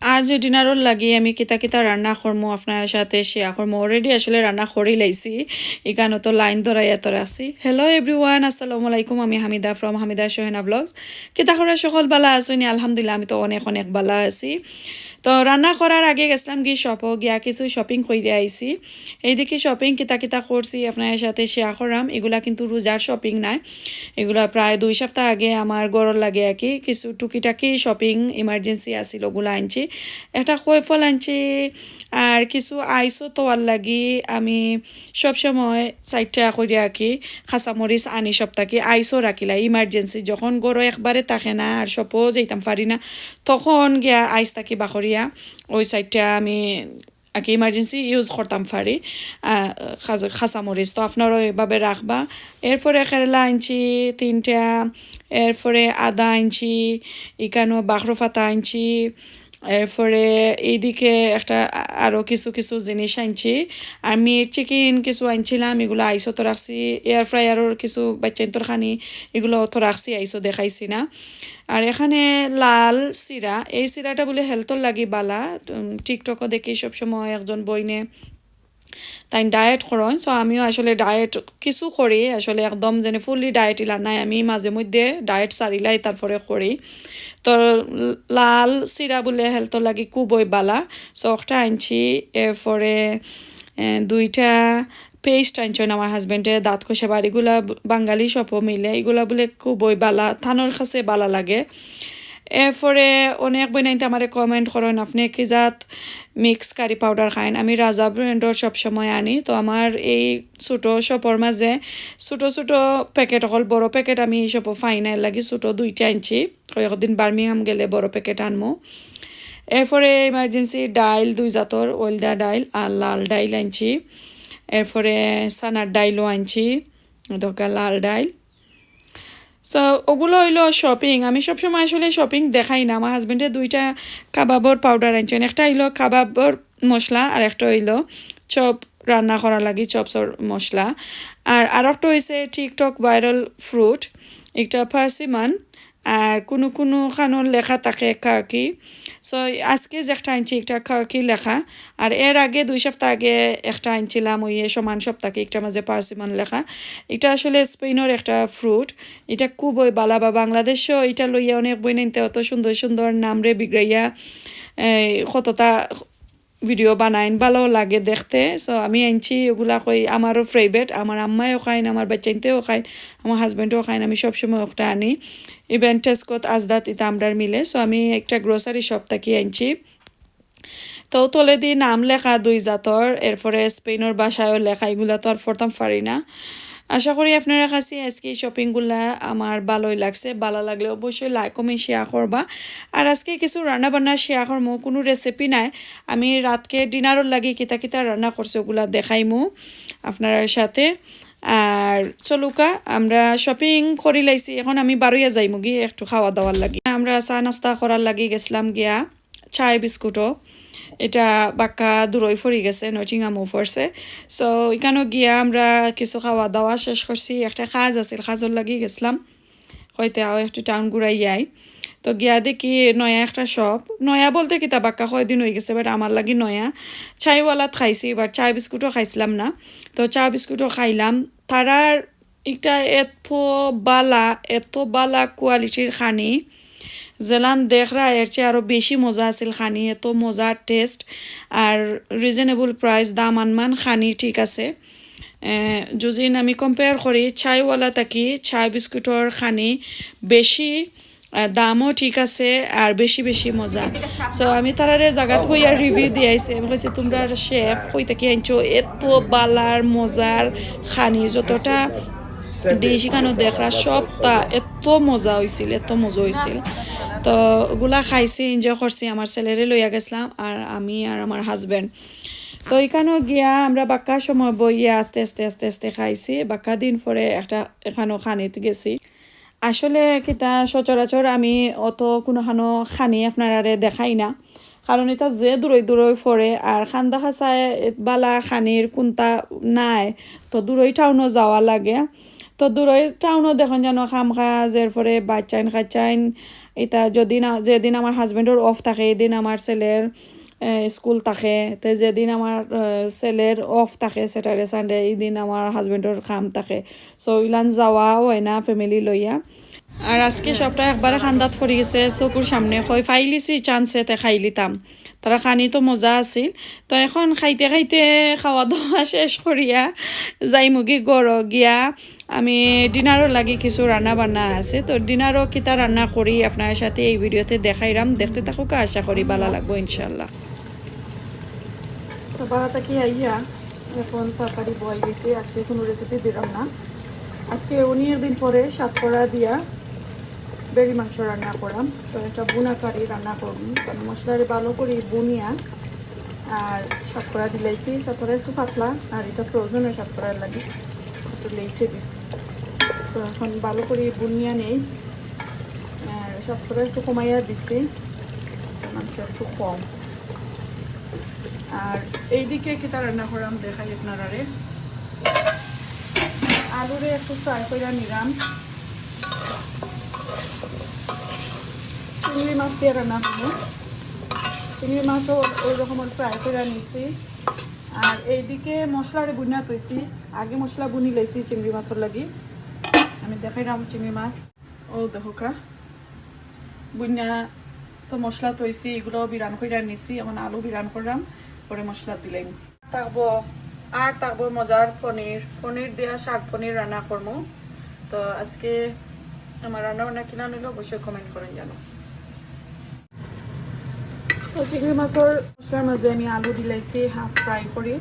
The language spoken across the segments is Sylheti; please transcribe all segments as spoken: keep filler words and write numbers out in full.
আজ ডিনারর লাগি আমি কিতা কিতা রান্না করমু আপনার সাথে শেয়ার করমু। Already আসলে রান্না করি লাইছি, ইখানো তো লাইন ধরাইয়া তো রাখছি। Hello everyone, আসসালামু আলাইকুম। আমি হামিদা from হামিদা সোহেনা ব্লগস। কিতা করা, সকল বালা আছইন? আলহামদুলিল্লাহ, আমি তো অনেক অনেক বালা আছি। তো রান্না করার আগে গেছিলাম কি শপো গিয়া কিছু শপিং করিয়া আইছি। এইদিকে শপিং কিতা কিতা করছি আপনার সাথে শেয়ার করাম। এগুলা কিন্তু রোজার শপিং নাই, এগুলা প্রায় দুই সপ্তাহ আগে আমার ঘরর লাগে আর কি কিছু টুকিটাকি শপিং ইমার্জেন্সি আছিল, ওগুলা আনছি। একটা কয়ফল আনছি, আর কিছু আইসও তোয়ার লাগি আমি সবসময় চাইরটা করিয়া আর কি কাঁচামরিচ আনি সব থাকি, আইসও রাখিলাই ইমার্জেন্সি, যখন ঘরো একবারে থাকে না আর শপও যাইতাম পারি না, তখন গিয়া আইস থাকি বাকরিয়া ওই চাইরটা আমি আর কি ইমার্জেন্সি ইউজ করতাম পারি। আহ, কাঁচা- কাঁচামরিচ তো আপনারাও এইভাবে রাখবা। এরপরে কেরেলা আনছি তিনটা, এরপরে আদা আনছি, ইখানো বাখরো পাতা আনছি, এরপরে এইদিকে একটা আ-, আরও কিছু কিছু জিনিস আনছি। আর মিট চিকেন কিছু আনছিলাম, এগুলা আইসও তো রাখছি। এয়ার ফ্রায়ারর কিছু বাচ্চাইন্তর খানি, এগুলাও তো রাখছি, আইসও দেখাইছি না। আর এখানে লাল চিরা, এই চিরাটা বুলে হেলথর লাগি বালা। উম, টিকটকও দেখি সবসময় একজন বইনে তাই ডায়েট করইন, সো আমিও আসলে ডায়েট কিছু করি, আসলে একদম যেন ফুললি ডায়েট ইলা নাই, আমি মাঝে মধ্যে ডায়েট ছাড়িলাই তারপরে করি। তো লাল চিরা বুলে হেলথর লাগি খুবই বালা। সো একটা আনছি, এরপরে এ, দুইটা পেস্ট আনছইন আমার হাজবেন্ডে, দাঁত ঘষাবার, এগুলা বাঙালি শপও মিলে, এগুলা বুলে খুবই বালা, থানোর কাছে বালা লাগে। এরপরে অনেক বইনাইন্তে আমারে কমেন্ট করইন, আপনি কি জাত মিক্স কারি পাউডার খাইন? আমি রাজা ব্র্যান্ডর সবসময় আনি। তো আমার এই ছোটো শপর মাঝে ছোটো ছোটো প্যাকেট অকল, বড় প্যাকেট আমি এই শপও পাই না, এর লাগি ছোটো দুইটা আনছি। কয়েকদিন বার্মিংহাম গেলে বড় প্যাকেট আনমু। এরপরে ইমার্জেন্সি ডাইল দুই জাতর, হলদা ডাইল আর লাল ডাইল আনছি। এরপরে চানার ডাইলও আনছি, দরকার লাল ডাইল। সো ওগুলা অইলো শপিং। আমি সবসময় আসলে শপিং দেখাই না। আমার হাজবেন্ডে দুইটা কাবাবর পাউডার আনছইন, একটা অইলো কাবাবর মশলা আর একটা অইলো চপ রান্না করার লাগি চপসর মশলা। আর আরেকটা অইছে টিকটক ভাইরাল ফ্রুট, একটা পার্সিমন, আর কুনু কুনু খানো লেখা থাকে কাকি। সো আজকে যে একটা আনছি, একটা কাকি লেখা। আর এর আগে দুই সপ্তাহ আগে একটা আনছিলাম, ওই সমান সপ্তাহে একটা মাঝে পার্সিমন লেখা। এটা আসলে স্পেনর একটা ফ্রুট, এটা খুবই বালা। বা বাংলাদেশও এটা লইয়া অনেক বইনাইন্তে অত সুন্দর সুন্দর নামরে বিগড়াইয়া, এই, কতটা ভিডিও বানাইন, ভালো লাগে দেখতে। সো আমি আনছি ওগুলা কই আমারও ফেভারিট, আমার আম্মায়ও খাইন, আমার বাচ্চাইন্তেও খাইন, আমার হাজবেন্ডও খাইন, আমি সবসময় ওটা আনি। ইভেন টেস্কোত আজদাত ইতা আমরার মিলে। সো আমি একটা গ্রোসারি শপ থাকি আনছি। তো তলেদি নাম লেখা দুই জাতর, এরপরে স্পেনর ভাষায়ও লেখা, এগুলা তো আর পড়তাম পারি না। আশা করি আপনারা কাছে আজকে এই শপিংগুলা আমার ভালোই লাগছে। ভালো লাগলে অবশ্যই লাইক, কমেন্ট, শেয়ার করবা। আর আজকে কিছু রান্না বান্না শেয়ার করমু, কোনো রেসিপি নাই। আমি রাতকে ডিনারর লাগি কিতা কিতা রান্না করছি ওগুলা দেখাইমু আপনারার সাথে। আর চলুকা, আমরা শপিং করি লাইছি, এখন আমি বারইয়া যাইমু গি একটু খাওয়া দাওয়ার লাগি। আমরা চা নাস্তা করার লাগি গেছিলাম গিয়া চায় বিস্কুটও। এটা বাক্কা দূরই পড়ি গেছে, নটিংহামও পড়ছে। সো এখানো গিয়া আমরা কিছু খাওয়া দাওয়া শেষ করছি, একটা কাজ আছিল, কাজর লাগি গেছিলাম। কইতে আও একটু টাউন ঘুরাই আই। তো গিয়া দেখি নয়া একটা শপ, নয়া বলতে কিতা বাক্কা কয়দিন হয়ে গেছে, বাট আমার লাগি নয়া। চাইওয়ালাত খাইছি, বাট চায় বিস্কুটও খাইছিলাম না। তো চায় বিস্কুটও খাইলাম। তারার একটা এত বালা, এত বালা কোয়ালিটির খানি, যেলান দেখরা এর চেয়ে আরও বেশি মজা আছিল খানি, এত মজার টেস্ট আর রিজনেবল প্রাইস, দাম আনমান খানি ঠিক আছে। এ, যদি আমি কম্পেয়ার করি চাইওয়ালা থাকি চায় বিস্কুটর খানি বেশি, আহ, দামও ঠিক আছে আর বেশি বেশি মজা। সো আমি তারারে জাগাত কইয়া রিভিউ দিয়াইছি, আমি কইছি তোমরা শেফ কই থাকি আনছো, এত বালার মজার খানি, যতটা ডিশ এখানো দেখরা সবটা এত মজা হইছিল, এত মজা হইছিল। তো ওগুলা খাইছি, এনজয় করছি, আমার ছেলেরে লইয়া গেছিলাম আর আমি আর আমার হাজবেন্ড। তো এখানো গিয়া আমরা বাক্কা সময় বইয়া আস্তে আস্তে আস্তে আস্তে খাইছি। বাক্কা দিন পরে একটা এখানো খানিত গেছি। আসলে কিতা সচরাচর আমি অত কুনুখানো খানি আপনারারে দেখাই না, কারণ এটা যে দূরই দূরই পড়ে, আর খান্দা খাসায় বালা খানির কুন্তা নাই, তো দূরই টাউনও যাওয়া লাগে। তো দূরই টাউনও দেখইন যেন কাম কাজ, এরপরে বাচ্চাইন কাচ্চাইন, এটা যদি না, যেদিন আমার হাজব্যান্ডর অফ থাকে, এই দিন আমার ছেলের, এ, স্কুল থাকে। তে যেদিন আমার, এ, ছেলের অফ থাকে, স্যাটারডে, সানডে, এই দিন আমার হাজব্যান্ডর কাম থাকে। সো, ইলান যাওয়া অয় না ফ্যামিলি লইয়া। আর আজকে সবটা একবারে খান্দাত পড়ি গেছে, চকুর সামনে কই ফাইলিছি চান্সে তে খাইলিতাম। তারা খানি তো মজা আছিল। তো এখন খাইতে খাইতে খাওয়া দাওয়া শেষ করিয়া যাইমুগি ঘরো গিয়া। আমি ডিনারর লাগি কিছু রান্না বান্না আছে, তো ডিনারও কিতা রান্না করি আপনার সাথে এই ভিডিওতে দেখাইরাম। দেখতে থাকুক, আশা করি ভালো লাগবো ইনশাল্লাহ। তো বাড়া থাকি আইয়া এখন তরকারি বয়াই দিছি, আজকে কোনো রেসিপি দিলাম না। আজকে অনেক দিন পরে সাতকরা দিয়া বেরি মাংস রান্না করাম। তো এটা বুনা কারি রান্না করুন, কারণ মশলারে ভালো করে বুনিয়া আর সাতকরা দিলাইছি। সাতকরা একটু পাতলা, আর এটা ফ্রোজেন সাতকরার লাগি একটু লেটে দিছি। তো এখন ভালো করে বুনিয়া নেই, আর সাতকরা একটু কমাইয়া দিছি, মাংস একটু কম। আর এইদিকে কিতা রান্না করাম দেখাই আপনারারে। আলুরে একটু ফ্রাই করে নিলাম, চিংড়ি মাছ দিয়ে রান্না করবো। চিংড়ি মাছও ওই রকম ফ্রাই করে নিছি। আর এইদিকে মশলারে বুনা তৈছি, আগে মশলা বুনি লাইছি চিংড়ি মাছর লাগি। আমি দেখাইলাম চিংড়ি মাছ, ও দেখো কা বুনা। তো মশলা তৈছি, এগুলো বিরান করে নিছি। এখন আলু বিরান করলাম, পরে মশলা দিলাম। থাকবো, আর থাকবো মজার পনির, পনির দিয়া শাক পনির রান্না করবো। তো আজকে আমার রান্না বান্না কিনা নিল অবশ্যই কমেন্ট করেন জানো। তো চিংড়ি মাছর মশলার মাঝে আমি আলু দিলাইছি হাফ ফ্রাই করি,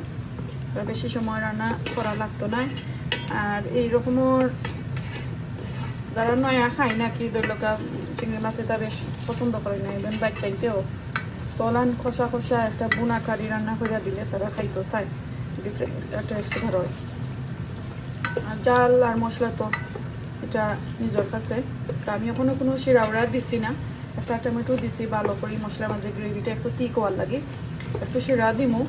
আর বেশি সময় রান্না করা লাগতো না। আর এই রকমর যারা নয়া খায় নাকি, ধরলকা চিংড়ি মাছ এটা বেশ পছন্দ করে না, ইভেন বাচ্চাইতেও। তলান খসা খসা একটা বুনা কারি রান্না করে দিলে তারা খাইতো চায়, ডিফারেন্ট একটা টেস্ট ধরো। আর ঝাল আর মশলা তো এটা নিজের কাছে। তো আমি এখনো কোনো শিরা উড়া দিছি না, একটা টমেটো দিছি ভালো করে মশলার মাঝে, গ্রেভিটা একটু থিক হওয়ার লাগি। একটু শিরা দিমু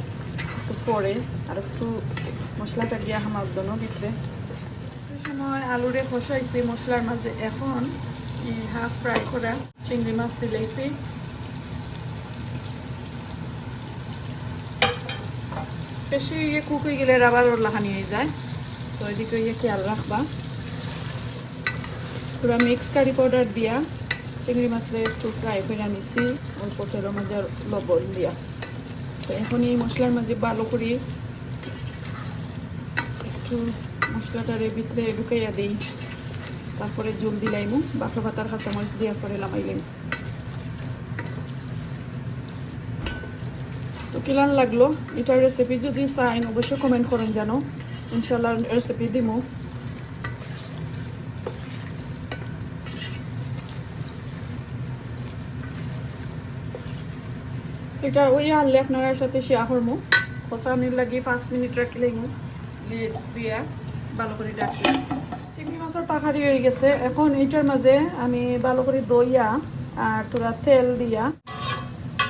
একটু পরে, আর একটু মশলাটা গিয়া হামাক দোনো ভিতরে। এই সময় আলুরে কষাইছি মশলার মাঝে, এখন এই হাফ ফ্রাই করা চিংড়ি মাছ দিলাইছি। বেশি ইয়ে কুক হয়ে গেলে রাবার ওর লাখানি হয়ে যায়, তো এদিকে ইয়ে খেয়াল রাখবা। পুরা মিক্স কারি পাউডার দিয়া চিংড়ি মাছরে একটু ফ্রাই করে নিছি, অল্প তেলের মাঝে লবণ দিয়া। তো এখন এই মশলার মাঝে ভালো করে একটু মশলাটারে ভিতরে ঢুকাইয়া দেই, তারপরে জল দিলাইমু, বাটা পাতার কাঁচামরিচ দিয়া পরে লামাইলাম। তো কিলান লাগলো এটার রেসিপি? যদি চাইন অবশ্যই কমেন্ট করেন জানো, ইনশাল্লাহ রেসিপি দিমু। এটা ওই আনলে আপনার সাথে শেয়ার করবো। কষানির লাগি পাঁচ মিনিট রাখিলাইমু, লিড দিয়া ভালো করে ডাকি। চিংড়ি মাছর তরকারি হয়ে গেছে। এখন এইটার মাঝে আমি ভালো করে দইয়া আর থোড়া তেল দিয়া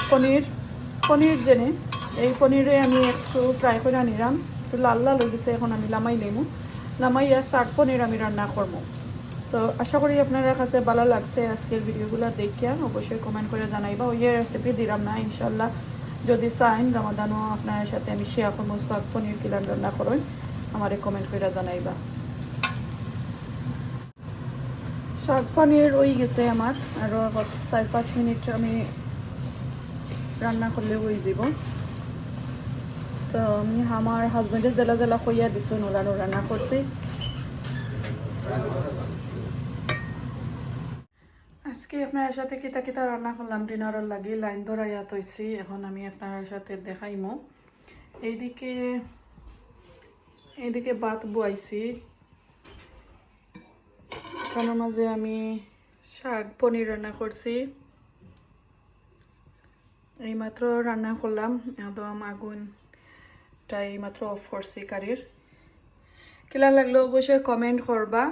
পনির, পনির জেনে এই পনিরে আমি একটু ফ্রাই করে নিলাম, একটু লাল লাল হয়ে গেছে। এখন আমি লামাই লেমু, লামাই আর শাক পনির আমি রান্না করবো। তো আশা করি আপনার কাছে ভালো লাগছে আজকের ভিডিওগুলো দেখিয়া। অবশ্যই কমেন্ট করে জানাইবা। ওই রেসিপি দিলাম না, ইনশাল্লাহ যদি চাইন রমাদানও আপনার সাথে আমি শেয়ার করবো শাক পনির কিলান রান্না করুন, আমারে কমেন্ট করে জানাইবা। শাক পনির হয়ে গেছে আমার, আরও চার পাঁচ মিনিট আমি রান্না করলে হয়ে যাব। তো আমি আমার হাজব্যান্ডে জেলা জেলা কইয়া দিছো, নোলা নোলা রান্না করছি। আজকে আপনার সাথে কিতা কিতা রান্না করলাম ডিনারর লাগি, লাইন ধরাইয়া তৈছি। এখন আমি আপনার সাথে দেখাইমু। এইদিকে, এইদিকে ভাত বয়াইছি, এখানোর মাঝে আমি শাক পনির রান্না করছি। এইমাত্র রান্না করলাম, একদম আগুনটা এইমাত্র অফ করছি কারির। কিলা লাগলো অবশ্যই কমেন্ট করবা।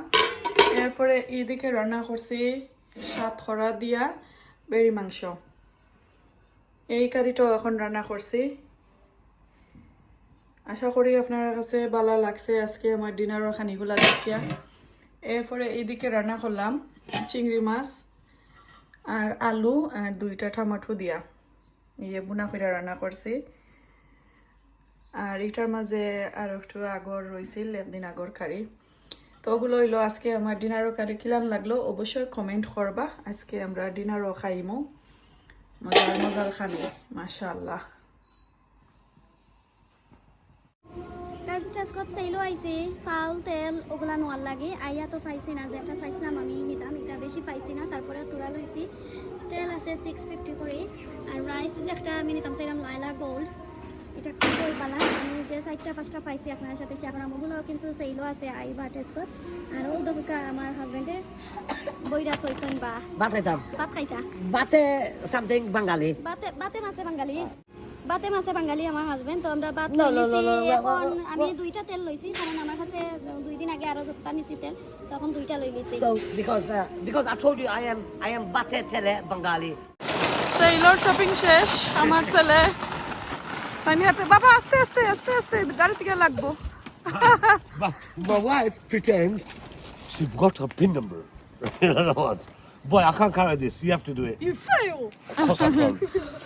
এরপরে এইদিকে রান্না করছি সাতকরা দিয়া বেরি মাংস। এই কারিটাও এখন রান্না করছি। আশা করি আপনার কাছে ভালো লাগছে আজকে আমার ডিনারর খানিগুলা দেখিয়া। এরপরে এইদিকে রান্না করলাম চিংড়ি মাছ, আর আলু আর দুইটা টমেটো দিয়া ইয়ে বুনা কইরা রান্না করছি। আর ইটার মাঝে আর একটু আগর রইছিল, একদিন আগর কারি। তো ওগুলো হইলো আজকে আমার ডিনারও কারি। কিলান লাগলো অবশ্যই কমেন্ট করবা। আজকে আমরা ডিনারও খাইমু, মজার মজার খানি, মাশাআল্লাহ। কাজী টেস্কোত সেলও আইছে, চাউল, তেল ওগুলা নেওয়ার লাগি। আইয়া তো পাইছি না, যেটা চাইছিলাম আমি নিতাম, এটা বেশি পাইছি না, তারপরে থুড়া লইছি। তেল আছে সিক্স ফিফটি করে, আর রাইস যে একটা আমি নিতাম চাইলাম লাইলা গোল্ড, এটা খুবই ভালো। আমি যে চারটা পাঁচটা পাইছি আপনার সাথে শেয়ার করাম, ওগুলো কিন্তু সেলও আছে আইবা টেস্কোত। আর ও দোকা আমার হাজবেন্ডে বইরা কইছেন বা ভাত খাইতাম। ভাত খাইতা। ভাতে সামথিং বাঙালি। ভাতে, ভাতে মাছে বাঙালি। ভাতে মাছে বাঙালি আমার হাজবেন্ড, তো আমরা ভাত লই লিছি। এখন আমি দুইটা তেল লইছি, কারণ আমার কাছে দুই দিন আগে আরো যতটা নিছি তেল, তো এখন দুইটা লই লিছি। So because uh, because I told you I am I am bate tele Bengali. Sailor শপিং শেষ, আমার ছেলে পানি হাতে। বাবা, আস্তে আস্তে, আস্তে আস্তে, গাড়ি থেকে লাগবো। But my wife pretends she forgot her pin number. In other words, boy, I can't carry this. You have to do it. You fail. Of course I can.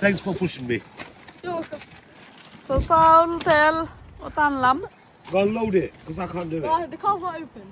Thanks for pushing me. You're welcome. So চাউল, তেল, ওটা আনলাম। Go and load it, because I can't do it. Uh, the car's not open.